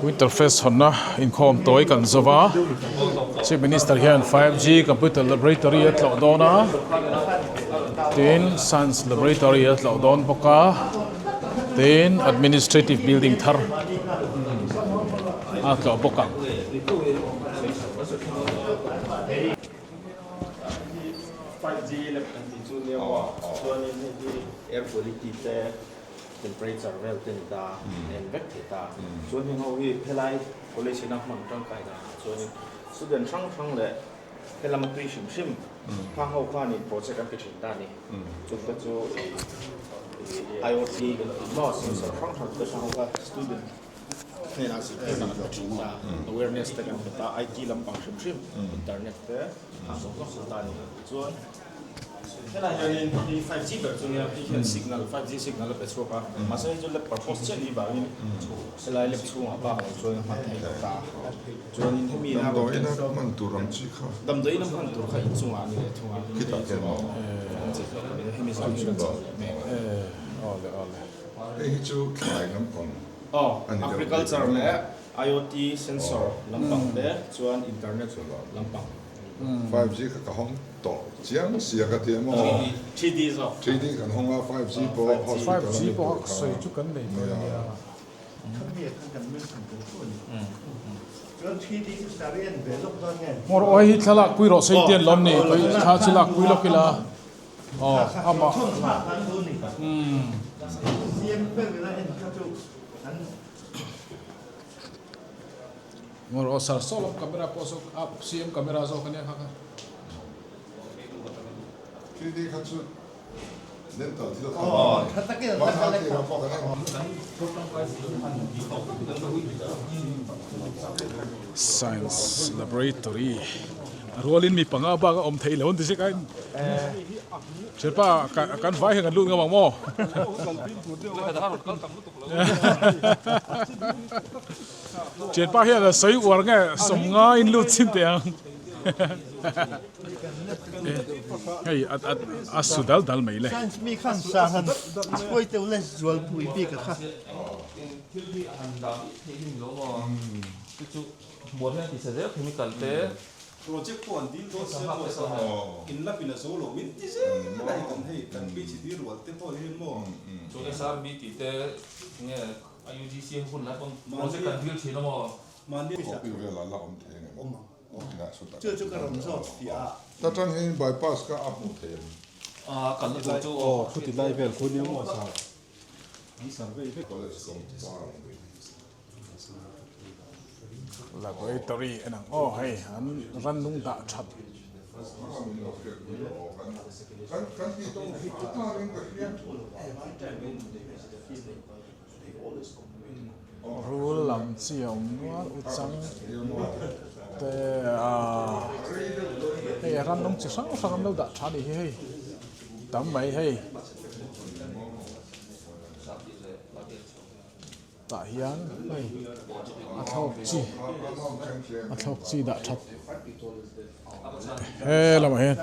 Winter Fest hawnna inkhawm tawi kan zo va, Chief Minister hian 5G Computer Laboratory a tlawh dawn a, tin Science Laboratory a tlawh dawn bawk a, tin Administrative Building thar a tlawh bawk ang. 5G lab kan tih chu nia maw chuanin hei hi air quality te temperature vel te ni ta en vek thei ta chuan heng ho hi helai college ina hman tangkai dan ah chuanin student hrang hrang leh helama tui hrim hrim khang ho khanin project an ti thin ta a ni chung te chu IoT kan tih maw sensor hrang hrang te hrang ho kha student Hnenah zirtirna kan pe thin a, awareness te kan pe ta, IT lampang hrim hrim, internet te a zawng zawng hmu ta a ni. Chuan helai hianin hei 5G ber chu nia, hei hian signal, 5G signal a pe chhuak a, mahse hei chu lab purpose chiah ni vangin helai lab chhungah bak lo chuan a hman theih lo ta a. Chuanin hemi ina Damdawiin a hman tur ang chi kha. Damdawiin a hman tur kha inchungah a ni leh thung a. Khitah khian maw? Hemi zan hi kan chho leh mek a. Awle awle. Hei hi chu thlai lampang a ni deuh. Agriculture leh IoT sensor lampang te chuan internet lampang. 5G kha ka hawng tawh chiang sia ka ti emaw. 3D zawk. 3D kan hawng a 5G pawh hospital 5G pawh a sawi chu kan nei tawh ania. Ngawr aw hei hi thlalak pui rawh se intian lawm ni thla chu lak pui lawk ila. Aw amah umm. Ngawr aw sar saw lam camera pawh saw a CM camera zawk ania kha kha. 3D kha chu dental thil kha mahna tih kha pawh kan en. Science Laboratory A rualin mi panga bak a awm thei lo an ti zek a Thianpa kan vai hian kan lut ngam ang maw? Thianpa hian a sawi uar nge sawmnga in lut chin teh ang. Hei a su dal dal mai le. Project pawh an dil dawn sia maw sa in lap in a zo lo min ti zel a hei kan hei kan PhD rual te pawh hi maw. Chuan SRB tih te nge UGC hun lai pawn project kan dil thin a maw. Copy vel a la awm thei ang em? Chu chu ka rawn zawt fiah a. Ta tang hian bypass kha a hmuh thei em? A kalna tur chu aw. Khuti lai vel khu nia maw sa. An survey vek. College compound. Laboratory en ang aw hei an rannung dah that. Rul lam chi a awm nual u chang te ah hei rannung chi hrang hrang an lo dah tha a nih hi hei tam mai hei. Tah hian hei a thlawk chi a thlawk chi dah that he lamah hian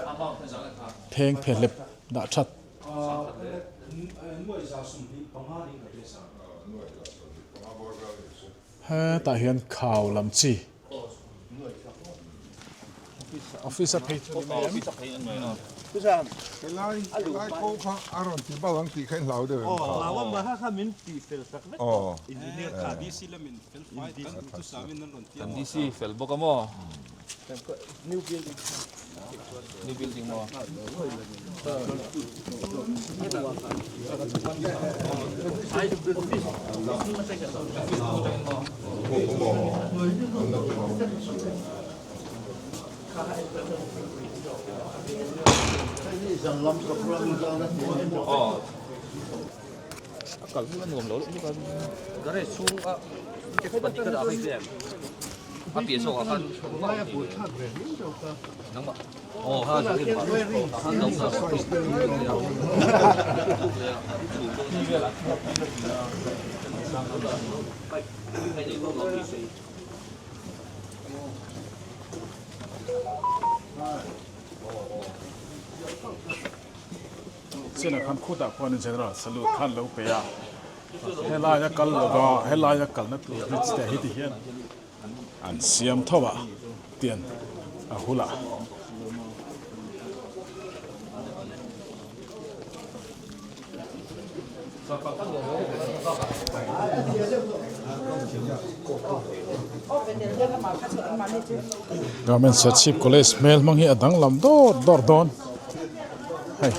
pheng phehlep dah that. Hetah hian khau lam chi. Office a phei chu ni mai em? Helai helai kho kha a rawn ti bal ang tih kha in hlau deuh em kha? Hlau a mah kha min tih fel sak vek tawh engineer kha DC lamin fel fai kan duh chu samin an rawn ti a maw? Kan DC fel bawk a maw? New building New building maw? kal hi a nuam lo lutuk a garage chhung a pahnih ka dah phei che em a piah zawk ah khan nangmah aw ha China khan khutah khuanin General Salute khan lo pe a, helaia kal lova helaia kalna tur bridge te hi ti hian an siam tho a tian a hul a. Government Serchhip College hmel hmang hi a danglam dawr dawr dawn hei.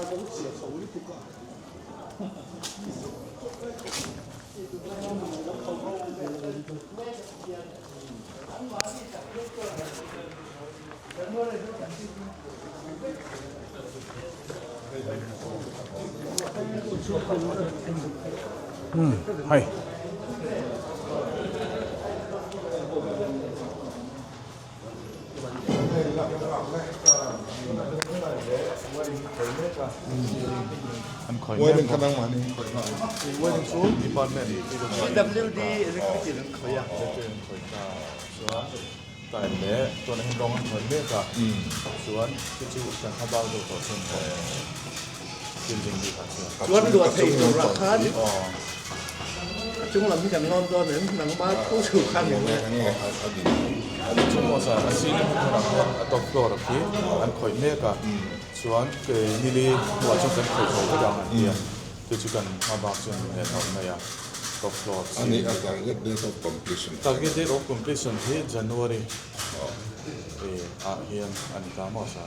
Umm hei. Time leh chuan a rawng an hnawih mek a chuan chu chu kan hma bak deuh tawh chuan building bik ah chuan. Chuan luah thei turah khan a chung lam hi kan lawn dawn em nangma thu thu khan eng nge. A chung maw sir a ceiling hi hmunah hian a top floor khi an khawih mek a chuan kei nili hnuah chuan kan khawih chho vek ang an ti a. Chu chu kan hma bak chuan min leh hlauh mai a, top floor A nih a target date of completion. Target date of completion hi January ah hian a ni ta maw sa?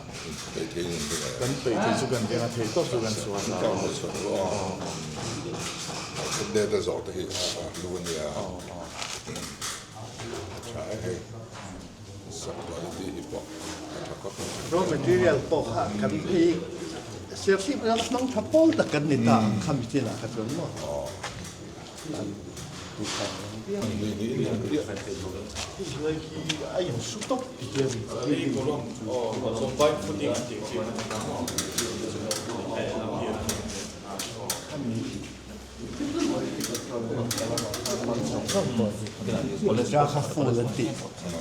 Peih thei in ring a. Kan peih thei chu kan ring a, thei tawp chu kan chhuah ta. Kan hmu chhuah lo a. Target date a zawh te hi a hlu a nia. A tha e hei. Sak quality hi pawh a tha khawp mai. Raw material pawh kha kan phei serchhip ram hmang tha pawl tak kan ni ta ang kha mitin ah kha chuan maw. A in su tawp ti hian Cha kha full an tih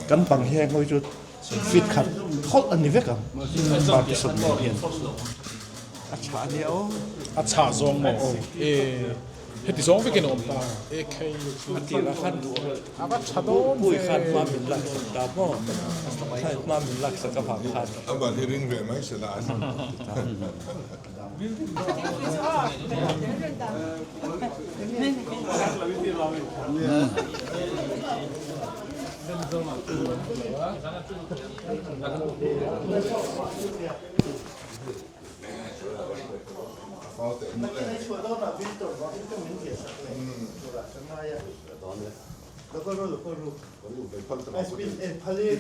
kan bang hian ngawi chu fit khat thawlh a ni vek ang partition nen hian a chhah a nia aw. A chhah zawng maw e heti zawng vekin a awm ta e khei a tir a khan a va tha dawn pui khan hma min lak sak ta maw hma min lak sak avang khan a ban hi ring ve mai se la an.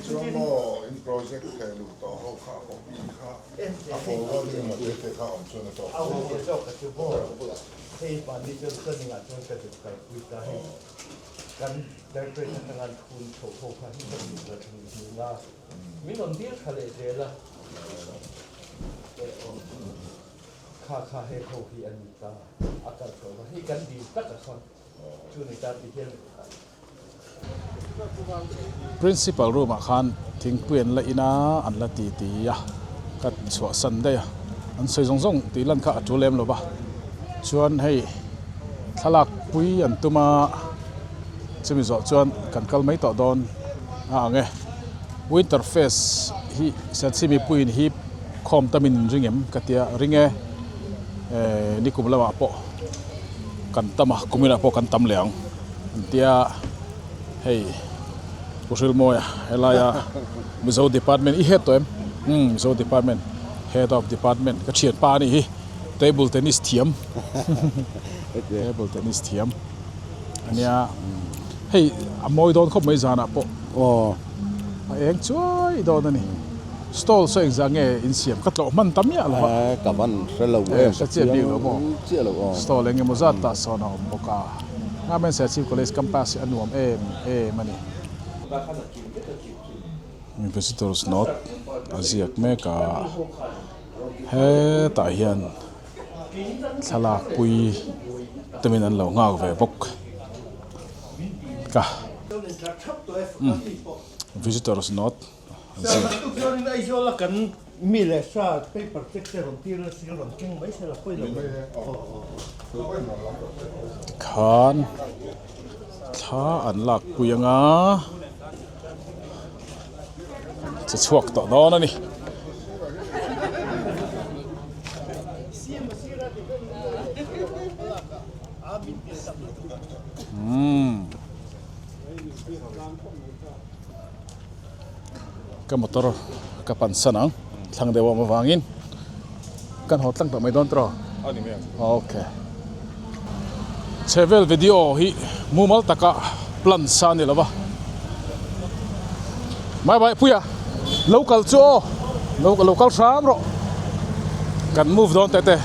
Chuan maw in project theh luh tawh ho kha a copy kha a forward emaw te te kha awm chuan a tawk Principal room ah khan thingpui an la in a an la ti ti a ka chhuah san daih a an sawi zawng zawng tih lan kha a tul lem lo va chuan hei thlalak pui an tum a chumi zawh chuan kan kal mai tawh dawn a ang e winter fest hi Serchhip mipuiin hi khawm tamin in ring em ka tia ring e eh nikum lamah pawh. Kan tam a kuminah pawh kan tam leh ang an tia hei Pu Hrilmawia helaia Mizo department i head tawh em umm Mizo department head of department ka thianpa a nih hi table tennis thiam table tennis thiam ania hei a mawi dawn khawp mai zanah pawh aw a eng chuai dawn a ni. Stall saw engzah nge in siam ka tlawh hman ta miah lo a. Ka van hre lo em ka chiah bik lo maw. Chiah lo aw. Stall eng emaw zat tah sawn a awm bawk a. Government Serchhip College campus hi a nuam em em a ni. Visitors note a ziak mek a, hetah hian thlalak pui tumin an lo nghak ve bawk ka visitors note an ziak. Tikhan thla an lak pui anga che chhuak tawh dawn a ni. Umm ka motor ka pan san ang thlang deuh a awm avangin kan haw tlang tawh mai dawn tawh okay chhevel video hi mumal taka plan sa a ni lo va bye bye puia lo kal chu aw lo kal hram rawh kan move dawn teh te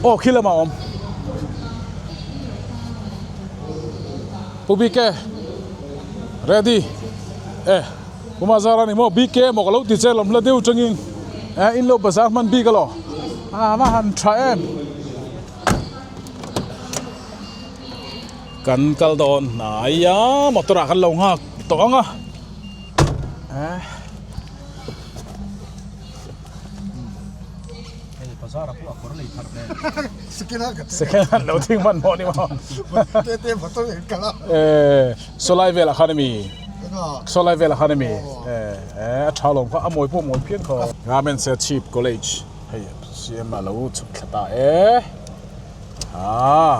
aw khi lamah a awm. Pu BK ready e Pu Mazara ni maw BK maw ka lo ti che lawm hla deuh tangin e in lo bazar hman bik alaw a va han tha em kan kal dawn hnai a motor ah kan lo nghak tawh ang a e. Second hand lo thing hman pawh ni maw Sawlai velah khan ami Sawlai velah khan ami a tha lawm kha a mawi pawh mawi phian khaw. Government Serchhip College hei CM a lo chhuk thla ta e aa.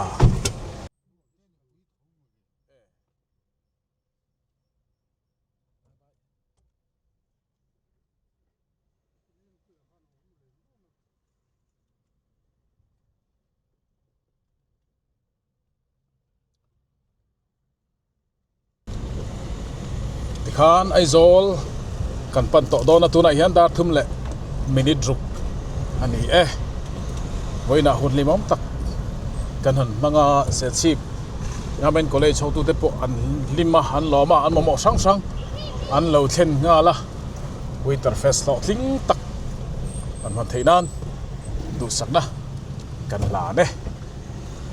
Tikhan Aizawl kan pan tawh dawn a tunah hian dar thum leh minute ruk a ni e. Vawiinah hun hlimawm tak kan han hmang a Serchhip Government College hotute pawh an hlim a an lawm a an mamawh hrang hrang an lo thlen nghal a. Winter Fest hlawhtling tak an hman theih nan duhsakna kan hlan e.